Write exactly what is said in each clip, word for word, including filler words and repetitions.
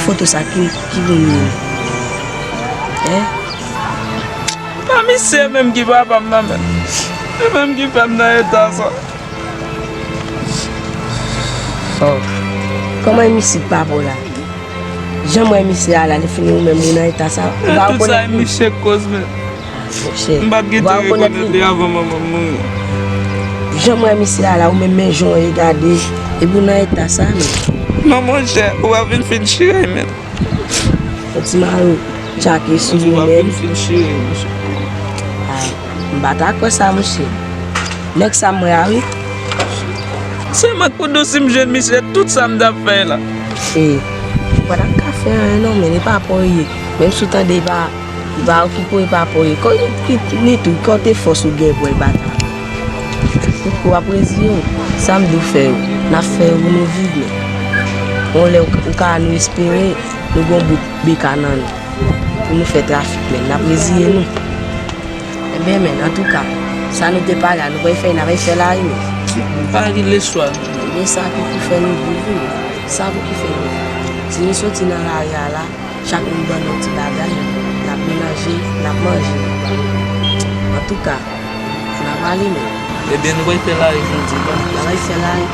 Foto sa ki, ki moun li ye? Hein? Pa misye menm ki papa m nan men. Se menm ki fè m nan eta sa. Oh. Kòman e misye k papa w la? Jan m wè misye a la, li fini ou menm ou nan eta sa. Ou pa rekonèt li? Tout sa e misye k koz men. Monchè, m pa t gentan rekonèt li avan manman m mouri. Jan m wè misye a la, ou menm men jan w ye gade, epi w nan eta sa menm. Non monchè, ou pa vin fin chire menm. Yon ti mari tchake sou li menm. Ou pa vin fin chire monchè. Ah, m pa ta kwè sa monchè. Nèg sa m wè a wi. Se mank pou dous si m jwenn misye tout sa m t ap fè la. E, ou pa t ap ka fè anyen non, men li pa pa w ye. Menm si w tande li pa Li pa okipe w, li pa pa w ye. Kò li, li, li tou, kòte fòs ou gen pou l bata. Ou, w ap reziye w. Sa m di w fè yo, n ap fè yo pou nou viv, men. Yon lè ou, ou ka nou espere, nou gon bout beka nan nou. Pou nou fè trafik, men n ap reziye nou. Ebyen, men, antouka, sa nou te pale a, nou pral fè, n ap fè lari, men. Lari leswa. Ebyen, sa ki pou fè nou viv, wi, men. Sa pou ki fè nou viv. Si nou soti nan lari a la, Chak moun ban nou ti bagay, n ap melanje, n ap manje. Antouka, n ap ale men. Ebyen, nou pral fè lari jodi a. N ap fè lari.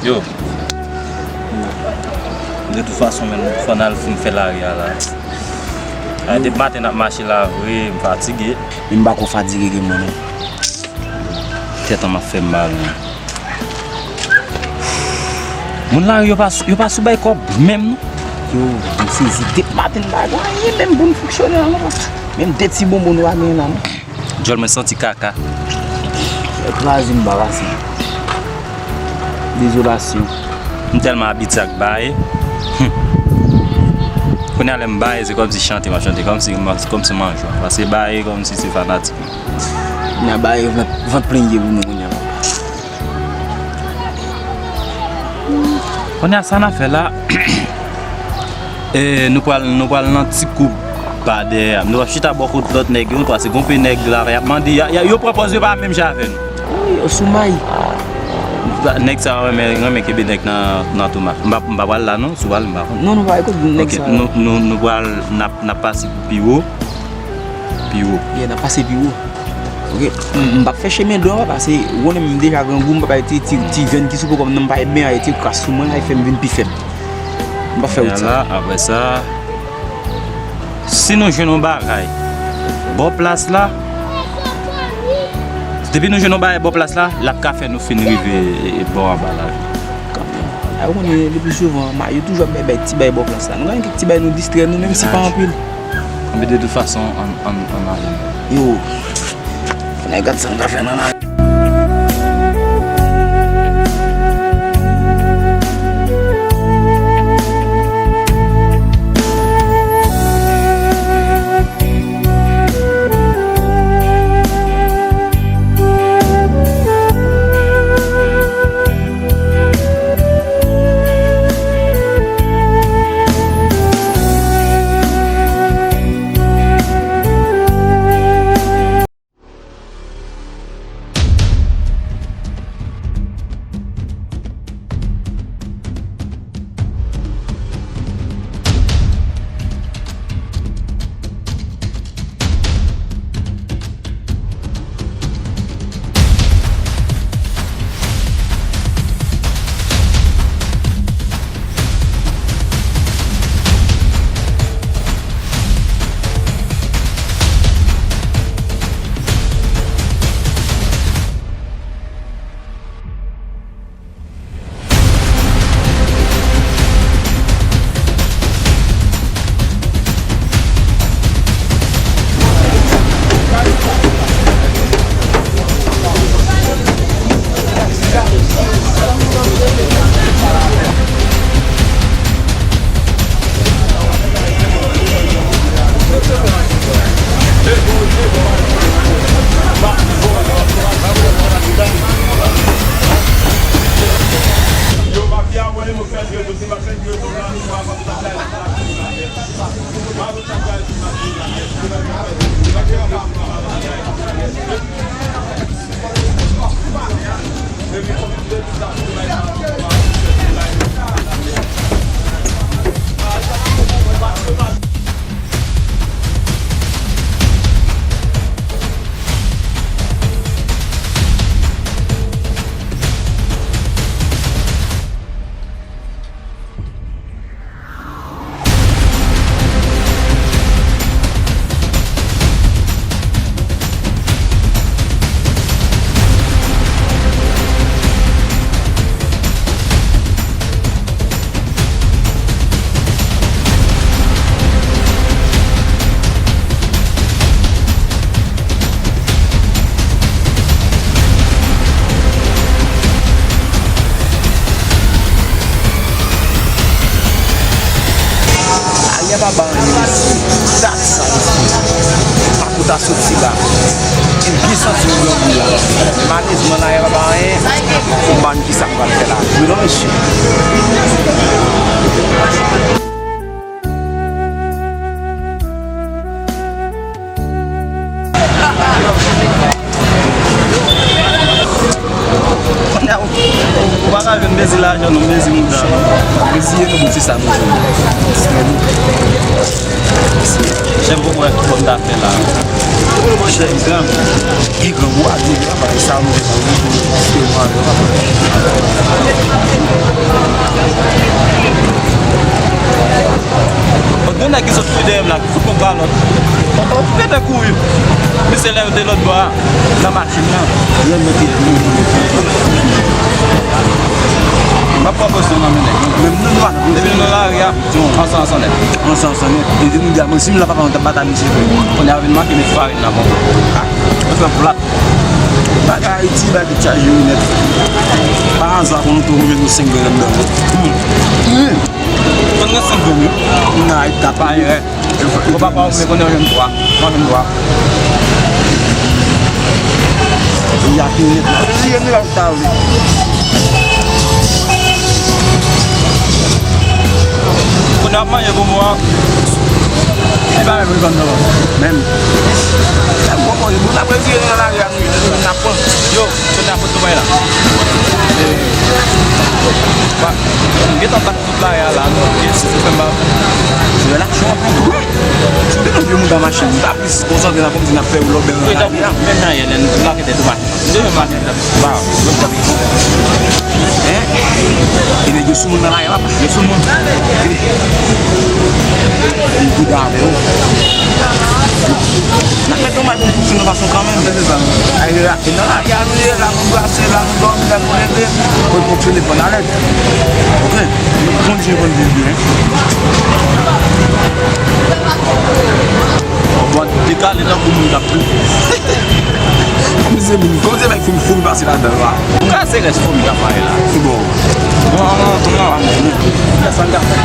Yo. De tout fason, men, fò n al fin fè lari a la. A, depi maten n ap mache la vre, m fatige. Men m pa ko fatige ke mwen, non. Tèt an m ap fè m mal, men. Moun lari yo pa, yo pa sou bay kòb menm, non. Yo, m sezi. Depi maten m pa gen anyen menm pou m fonksyone la, non. Menm de ti bonbon nou pa genyen la, non. Djòl mwen santi kaka. Kraze m pa pase. Dezolasyon. M tèlman abitye ak baye. Hum. Kounye a lè m baye, se kòmsi chante m ap chante, kòmsi, kòmsi m an jwa. Paske baye kòmsi se fanatik mwen. Kounye a baye vant, vant plen ye pou nou kounye a. Kounye a sa n ap fè la, e, nou pral, nou pral nan ti koub pa dèyè a. Nou pral chita bò kot lòt nèg yo, paske gon pe nèg la, y ap mande, y a, y a, yo pran pòz yo pa menm jan avè nou. Wi, yo sou may. Nèg sa yo renmen, renmen kenbe nèg nan, nan tomak. M pa, m pa pral la non, si w pral, m pa konn. Non, nou pa ekot nèg sa yo. Ok, nou, nou, nou pral, n ap, n ap pase pi wo. Pi wo. Yeah, n ap pase pi wo. Ok, m, m p ap fè chemen dò, paske ou konnen m deja grangou, m p ap bay ti, ti, ti venn ki sou po kò m nan, m pa renmen ay ti kras sou mwen, ay fè m vin pi fèb. M p ap fè wout sa. Ala, apre sa, si nou jwenn yon bagay bò plas la, depi nou jwenn yon bagay bò plas la, l ap ka fè nou fin rive, e, bò anba la. Kanmenm. A, ou konnen, le pli souvan, ma, yo toujou ap bay, bay ti bagay bò plas la. Nou ka gen kèk ti bagay nou distrè nou, menm si pa anpil. Anben, de tout fason, ann, ann, ann ale. Yo. Fò n al gad sa n ka fè nan la. Lari a pa ba anyen, mesye. Dat sa, mesye. Pakou ta soti la. M byen santi yon grangou la. Malerezman, lari a pa ba anyen. Ou pa konn kisa m pral fè la. Wi non, mesye. Kounye a, ou, ou pa ka jwenn mezi lajan non, mezi mouda non. Mezi ye nou, se sa nou jwenn. Chèf, poko wè ki bòn ta fè la. Chèf, gran. Ki gran, ou a di, ou a pale sa, nou jwenn, nou jwenn, nou jwenn. Bon, gen nèg ki sot kouri dèyè m la, ki fout mwen kalòt. Mwen te kouri. Misye leve de lòt bò a, nan machin nan. Yon mete. M ap pran pozisyon nan men nèg. Menm nou, nou pa nan pozisyon. Depi nou nan lari a, ansanm, ansanm nèt. Ansanm, ansanm nèt. E di nou di a, mwen, si m la pa fè yon batay, misye. Kounye a vin manke met farin nan bon. Ah, mwen fè plat. Bagay Ayiti, bagay chaje wi nèt. Pa aza pou nou tou rive nou senk grenn anndan. Hmm. Hmm. Konn gen senk grenn wi. Nan ay tap. Pa erè. Bon, papa, ou vle konnen yon twa. Mwen menm twa. Li a fini nèt la. Li a fini nèt la. Kounye a ap manje bonbon an. Li pa menm reponn non. Menm. Sa bon, bon, nou t ap retire nan lari a, nou, nou t ap pran. Yo, kounye a foto bay la. Eh, pa, m gentan bat tout lari a la, non. Yes, se fè m ba. Relasyon ap tou. Si w te nan vye moun nan machin, ou ta plis konsantre nan kòmsi n ap fè yon lòt bèl nan lari a. Menm nan yè, lè n make tèt ou machin. Yo menm la, ba, yo tande. Hein? E nèg yo sou moun nan lari la, papa. Yo sou moun. Li pi grave, wi. N ap mete yon bay pou fonksyone nan fason kanmenm. Se sa. Ay, la, e nan lari a nou ye, la nou brase, la nou dòmi, la nou leve. Fò n fonksyone, fò n alèz. Ok? Nou kontinye konn viv byen. Bon, dekale tankou moun k ap ri. Kòm se moun, kòm se bay foumi, foumi pase ladan la. Ou ka se rès foumi k ap pale la. Bon. Bon, bon, bon, bon. Sa n ka fè.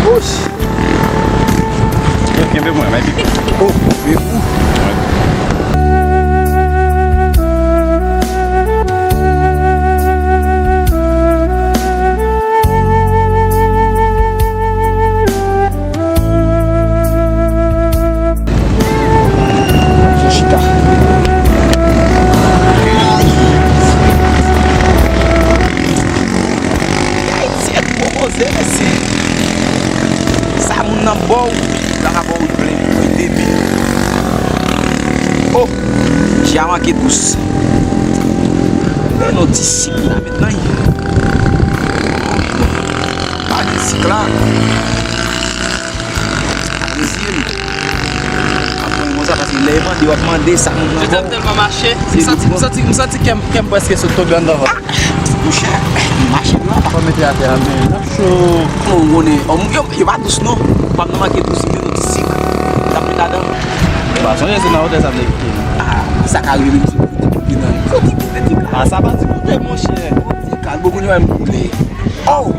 Wouch! Yo, kenbe mwen, mwen pipi. Oh, men ou. Chita. Ayiti ap pwopoze, mesye. Sa moun nan ba w, la ka ba w plen, mwen depi. Oh, je a manke dous. Men yon ti sik la, met nan. Pa gen sik la. Apresye l. Ap pran konsa, paske lè yo mande, w ap mande sa moun nan ba w. Tèlman mache, m santi, m santi, m santi kè m, kè m prèske sot tonbe anndan vant. Monchè, mache dwat. Fò mete atè a, men l ap cho. Bon, ou konnen, òm, yo, yo pa dous non. Pa nan manke dous, men yon ti sik. T ap met ladan. Ba, sonje se nan wotè sa m te kite. Ah, sa ka rive menm si w kote kote nan. Kote kote ti ka. Ah, sa pa ti kote, monchè. Ti ka, bon, kounye a m koule. Oh!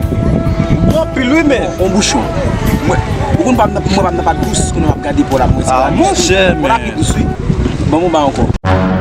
Bon, anpil wi, men. On bouchon. Mwen, ou konn pa m nan, mwen pa m nan pa dous, konnen m ap gade Paul ap mwen. Ah, monchè, men. Paul ap pi dous, wi. Ban m yon ba ankò.